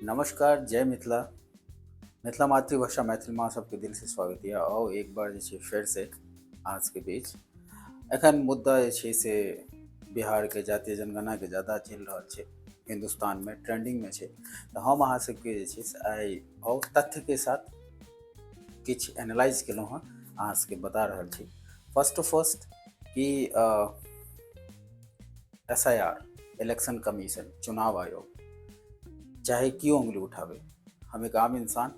नमस्कार, जय मिथिला। मिथिला मातृभाषा मैथिल माँ सबके दिल से स्वागत यऽ। आउ एक बार जे छै फेरसँ अहाँ सबके बीच। एखन मुद्दा जे छै से बिहारके जातीय जनगणनाके ज्यादा चलि रहल छै, हिन्दुस्तानमे ट्रेंडिंगमे छै। तऽ हम अहाँ सबके जे छै से आइ आउ तथ्यके साथ किछु एनालाइज केलहुँ हँ, अहाँ सबके बता रहल छी। फर्स्ट टू फर्स्ट कि SIR, election commission, चुनाव आयोग, चाहे क्यों उंगली उठावे, हम एक आम इंसान,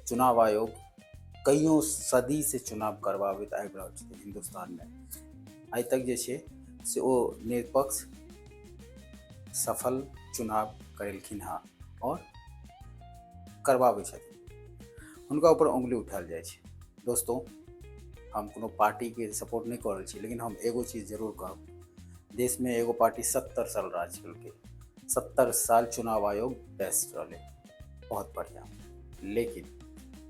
चुनाव आयोग कईयों सदी से चुनाव करवाबैत आबि रहल छथिन हिन्दुस्तानमे। आइ तक जे छै से ओ निरपक्ष सफल चुनाव करेलखिन हँ आओर करवाबै छथिन। हुनका ऊपर उंगली उठायल जाइ छै। दोस्तों, हम कोनो पार्टीके सपोर्ट नहि कऽ रहल छी, लेकिन हम एगो चीज जरूर कहब, देशमे एगो पार्टी 70 साल राज केलकै, 70 साल चुनाव आयोग बेस्ट रहलै, बहुत बढ़िआँ। लेकिन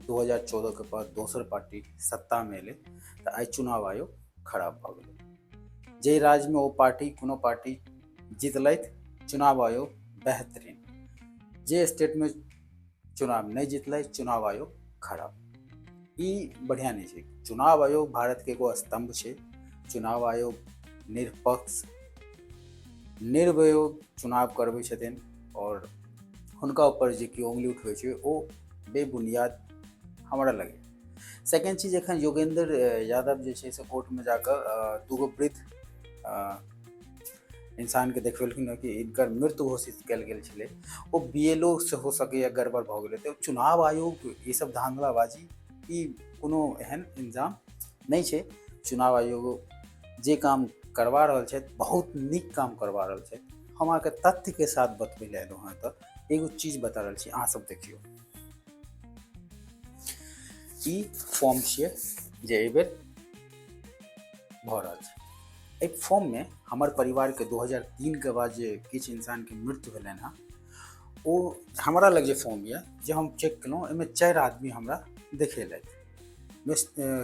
2014 के बाद दोसर पार्टी सत्तामे एलै तऽ आइ चुनाव आयोग खराब भऽ गेलै। जाहि राज्यमे ओ पार्टी कोनो पार्टी जीतलथि, चुनाव आयोग बेहतरीन, जे स्टेटमे चुनाव नहि जीतलै, चुनाव आयोग खराब। ई बढ़िआँ नहि छै। चुनाव आयोग भारतके एगो स्तम्भ छै। चुनाव आयोग निरपक्ष निर्विरोध चुनाव करबै छथिन आओर हुनका ऊपर जे केओ उंगली उठबै छै ओ बेबुनियाद हमरा लगै। सेकेंड चीज, एखन योगेंद्र यादव जे छै से कोर्टमे जाकऽ दूगो वृद्ध इंसानके देखबेलखिन हँ कि हिनकर मृत्यु घोषित कयल गेल छलै, ओ बी एल ओ से हो सकैए गड़बड़ भऽ गेलै। तऽ चुनाव आयोग ई सब धांधलाबाजी ई कोनो एहन इंतजाम नहि छै। चुनाव आयोग जे काम करवा रहल छथि बहुत नीक काम करवा रहल छथि। हम अहाँके तथ्यके साथ बतबै लए एलहुँ हँ, तऽ एगो चीज बता रहल छी, अहाँ सब देखियौ। ई फॉर्म छियै जे एहिबेर भऽ रहल छै। एहि फॉर्ममे हमर परिवारके 2003 के बाद जे किछु इंसानके मृत्यु भेलनि हँ, ओ हमरा लग जे फॉर्म यऽ जे हम चेक केलहुँ, ओहिमे 4 आदमी हमरा देखेलथि।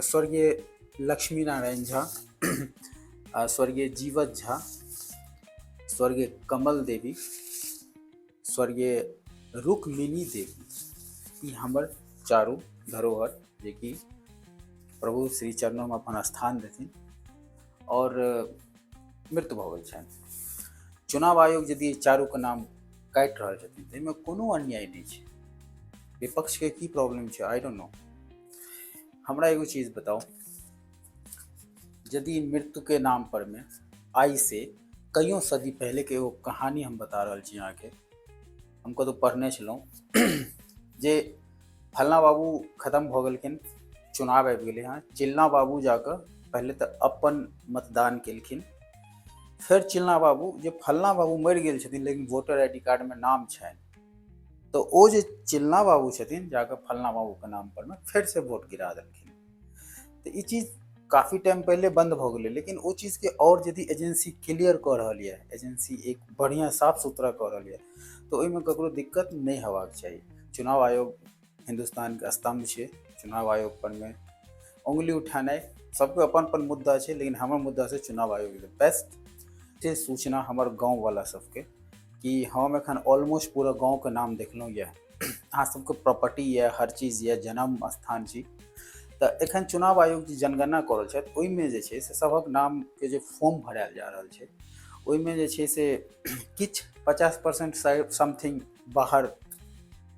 स्वर्गीय लक्ष्मी नारायण झा, स्वर्गीय जीवत झा, स्वर्गीय कमल देवी, स्वर्गीय रुक्मिणी देवी, ई हमर चारू धरोहर जेकि प्रभु श्री चरणोमे अपन स्थान देथिन और मृत्यु भऽ गेल छनि। चुनाव आयोग यदि चारूके नाम काटि रहल छथिन तऽ एहिमे कोनो अन्याय नहि छै। विपक्षके की प्रॉब्लम छै, I don't know. हमरा एगो चीज बताउ, यदि मृत्युके नाम पर मे आइ से कईयों सदी पहले के एगो कहानी हम बता रहल छी अहाँके, हम कतहु पढ़ने छलहुँ जे फलना बाबू खत्म भऽ गेलखिन, चुनाव आबि गेलै हँ, चिलना बाबू जाकऽ पहिले तऽ अपन मतदान केलखिन, फेर चिलना बाबू जे फलना बाबू मरि गेल छथिन लेकिन वोटर I D कार्डमे नाम छनि, तऽ ओ जे चिलना बाबू छथिन जाकऽ फलना बाबूके नाम परमे फेरसँ वोट गिरा देलखिन। तऽ ई चीज काफी टाइम पहिले बन्द भऽ गेलै, लेकिन ओ चीजके आओर यदि एजेंसी क्लियर कऽ रहल यऽ, एजेंसी एक बढ़िआँ साफ सुथरा कऽ रहल यऽ, तऽ ओहिमे ककरो दिक्कत नहि हेबाक चाही। चुनाव आयोग हिन्दुस्तानके स्तम्भ छै। चुनाव आयोग पर मे उंगली उठेनाइ सबके अपन अपन मुद्दा छै, लेकिन हमर मुद्दा छै चुनाव आयोग is best. से सूचना हमर गाँववला सबके कि हम एखन ऑलमोस्ट पूरा गाँवके नाम देखलहुँ यऽ, अहाँ सबके प्रॉपर्टी यऽ, हर चीज यऽ, जन्म स्थान छी। तऽ एखन चुनाव आयोग जे जनगणना कऽ रहल छथि ओहिमे जे छै से सभक नामके जे फॉर्म भरायल जा रहल छै ओहिमे जे छै से किछु 50% समथिंग बाहर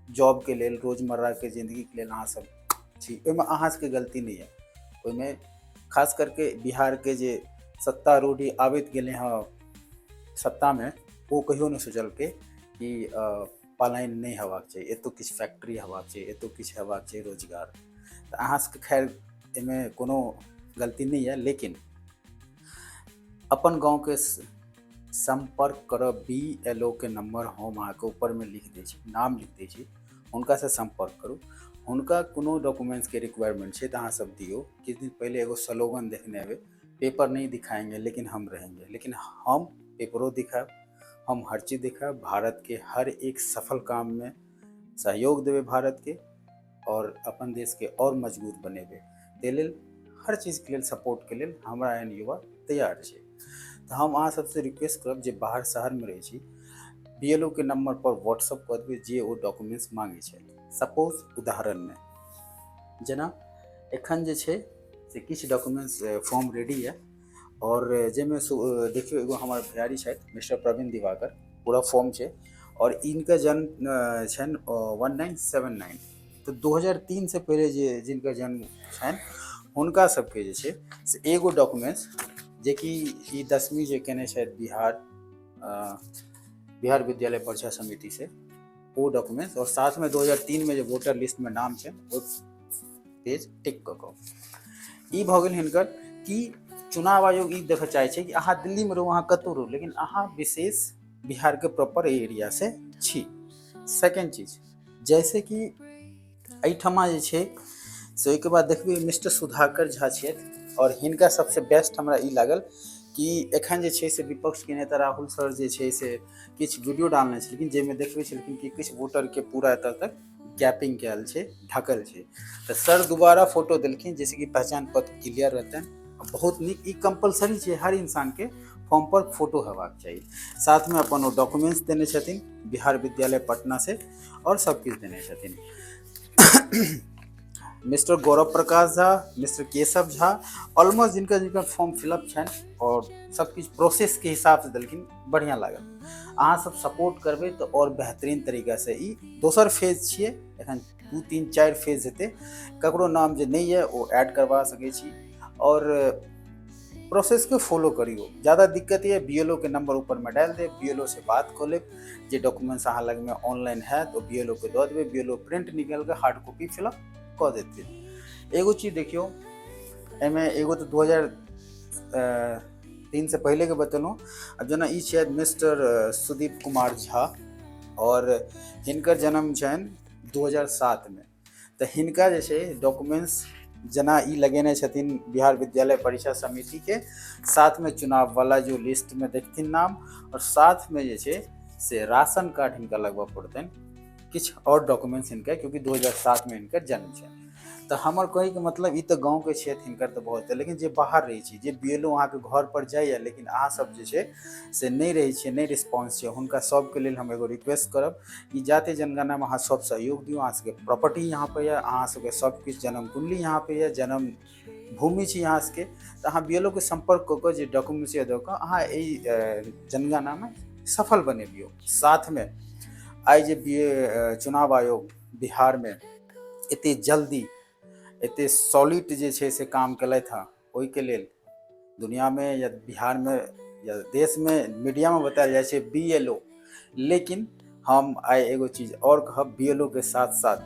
जॉबके लेल रोजमर्राके जिन्दगीके लेल अहाँ सब छी, ओहिमे अहाँ सबके गलती नहि यऽ। ओहिमे खास करके बिहारके जे सत्तारूढ़ी आबैत गेलै हँ सत्तामे, ओ कहियो नहि सोचलकै कि पलायन नहि हेबाक चाही, एतौ किछु फैक्ट्री हेबाक चाही, एतौ किछु हेबाक चाही रोजगार। तऽ अहाँ सबके खैर एहिमे कोनो गलती नहि यऽ, लेकिन अपन गाँवके सम्पर्क करब, बी एल ओ के नम्बर हम अहाँके ऊपरमे लिख दै छी, नाम लिख दै छी, हुनकासँ सम्पर्क करू। हुनका कोनो डॉक्यूमेंट्सके रिक्वायरमेंट छै तऽ अहाँ सब दियौ। किछु दिन पहिले एगो स्लोगन देखने हेबै, पेपर नहीं दिखाएंगे लेकिन हम रहेंगे, लेकिन हम पेपरो दिखायब, हम हर चीज दिखायब, भारतके हर एक सफल काममे सहयोग देबै भारतके और अपन देशके और मजबूत बनेबै। ताहि लेल हर चीजके लेल सपोर्टके लेल हमरा एहन युवा तैयार छै। तऽ हम अहाँ सबसँ रिक्वेस्ट करब जे बाहर शहरमे रहै छी, बी एल ओ के नंबर पर व्हाट्सअप कऽ देबै जे ओ डॉक्यूमेंट्स मांगै छै। सपोज उदाहरणमे जेना एखन जे छै से किछु डॉक्यूमेंट्स फॉर्म रेडी यऽ आओर जाहिमे देखियौ, एगो हमर भैयारी छथि मिस्टर प्रवीण दिवाकर, पूरा फॉर्म छै आओर इनकर जन्म छनि 1979। तऽ 2003 से पहिले जे जिनकर जन्म छनि, हुनका सबके जे छै से एगो डॉक्यूमेंट्स, जेकि ई 10वीं जे केने छथि बिहार बिहार विद्यालय परीक्षा समिति से, ओ डॉक्यूमेंट्स आओर साथमे 2003 मे जे वोटर लिस्टमे नाम छै, ओ पेज टिक कऽ कऽ ई भऽ गेल हिनकर। कि चुनाव आयोग ई देखऽ चाहै छै कि अहाँ दिल्लीमे रहू, अहाँ कतहु रहू, लेकिन अहाँ विशेष बिहारके प्रॉपर एरिया से छी। सेकेंड चीज, जैसे कि एहिठमा जे छै से ओहिके बाद देखबै मिस्टर सुधाकर झा छथि आओर हिनका सबसँ बेस्ट हमरा ई लागल कि एखन जे छै से विपक्षके नेता राहुल सर जे छै से किछु वीडियो डालने छलखिन, जाहिमे देखबै छलखिन कि किछु वोटरके पूरा एतऽ तक गैपिंग कयल छै, ढकल छै। तऽ सर दोबारा फोटो देलखिन, जाहिसँ कि पहचान पत्र क्लियर रहतनि। बहुत नीक, ई कंपलसरी छै, हर इंसानके फॉर्म पर फोटो हेबाक चाही। साथमे अपन ओ डॉक्यूमेंट्स देने छथिन बिहार विद्यालय पटना से आओर सब किछु देने छथिन। मिस्टर गौरव प्रकाश झा, मिस्टर केशव झा, ऑलमोस्ट जिनकर जिनकर फॉर्म फिलअप छनि आओर सब किछु प्रोसेसके हिसाबसँ देलखिन, बढ़िआँ लागल। अहाँ सब सपोर्ट करबै तऽ आओर बेहतरीन तरीकासँ ई दोसर फेज छियै। एखन 2, 3, 4 फेज हेतै। ककरो नाम जे नहि यऽ, ओ ऐड करबा सकै छी आओर प्रोसेसके फॉलो करियौ। ज़्यादा दिक्कत यऽ, बी एल ओ के नंबर ऊपरमे डालि देब, बी एल ओ से बात कऽ लेब। जे डॉक्यूमेंट्स अहाँ लगमे ऑनलाइन हैत, ओ बी एल ओ के दऽ देबै, बी एल ओ प्रिंट निकालि कऽ हार्ड कॉपी फिलअप कऽ देतै। एगो चीज देखियौ एहिमे, एगो तऽ 2003 से पहिलेके बतेलहुँ। आब जेना ई छथि मिस्टर सुदीप कुमार झा आओर हिनकर जन्म छनि 2007मे। तऽ हिनका जे छै डॉक्यूमेंट्स जेना ई लगेने छथिन बिहार विद्यालय परीक्षा समितिके, साथमे चुनाववला जो लिस्टमे देखथिन नाम आओर साथमे जे छै से राशन कार्ड हिनका लगबऽ पड़तनि, किछु आओर डॉक्यूमेंट्स हिनकर, क्योंकि 2007मे हिनकर जन्म छनि। तऽ हमर कहैके मतलब, ई तऽ गाँवके छथि, हिनकर तऽ बहुत, लेकिन जे बाहर रहै छी, जे बी एल ओ अहाँके घर पर जाइए, लेकिन अहाँ सब जे छै से नहि रहै छियै, नहि रिस्पॉन्स छै, हुनका सबके लेल हम एगो रिक्वेस्ट करब कि जाति जनगणनामे अहाँ सब सहयोग दियौ। अहाँ सबके प्रॉपर्टी यहाँ पे यऽ, अहाँ सबके सब किछु जन्म कुंडली यहाँ पे यऽ, जन्म भूमि छी अहाँ सबके, तऽ अहाँ बी एल ओ के सम्पर्क कऽ कऽ जे डॉक्यूमेंट्स यऽ दऽ कऽ अहाँ एहि जनगणनामे सफल बनेबियौ। साथमे आइ जे बी चुनाव आयोग बिहारमे एते जल्दी, एते सॉलिड जे छै से काम केलथि हँ, ओहिके लेल दुनिआमे या बिहारमे या देशमे मीडियामे बतायल जाइ छै बी एल ओ, लेकिन हम आइ एगो चीज आओर कहब, बी एल ओ के साथ साथ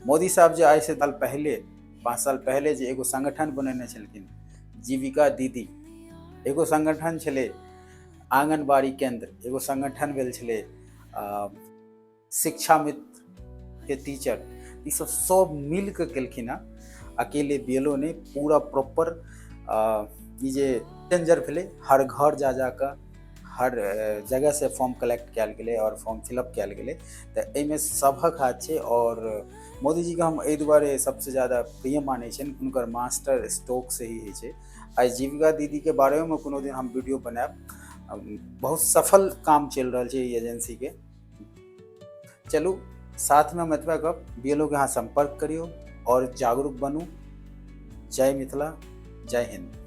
मोदी साहब जे आइसँ साल पहिले, 5 साल पहिले जे एगो संगठन बनेने छलखिन, जीविका दीदी, एगो संगठन छलै आङ्गनबाड़ी केन्द्र, एगो संगठन भेल छलै शिक्षा मित्रके टीचर, ईसब सब मिल कऽ केलखिन हँ। अकेले बी एल ओ नहि, पूरा प्रॉपर ई जे डेंजर भेलै, हर घर जा जा कऽ हर जगह से फॉर्म कलेक्ट कयल गेलै आओर फॉर्म फिलअप कयल गेलै। तऽ एहिमे सभक हाथ छै आओर मोदीजीके हम एहि दुआरे सबसँ ज्यादा प्रिय मानै छियनि, हुनकर मास्टर स्ट्रोक से ही होइ छै। आइ जीविका दीदीके बारेमे कोनो दिन हम वीडियो बनायब। बहुत सफल काम चलि रहल छै ई एजेंसीके। चलू, साथमे हम एतबा कहब, बी एल ओ के अहाँ सम्पर्क करियौ आओर जागरूक बनू। जय मिथिला, जय हिन्द।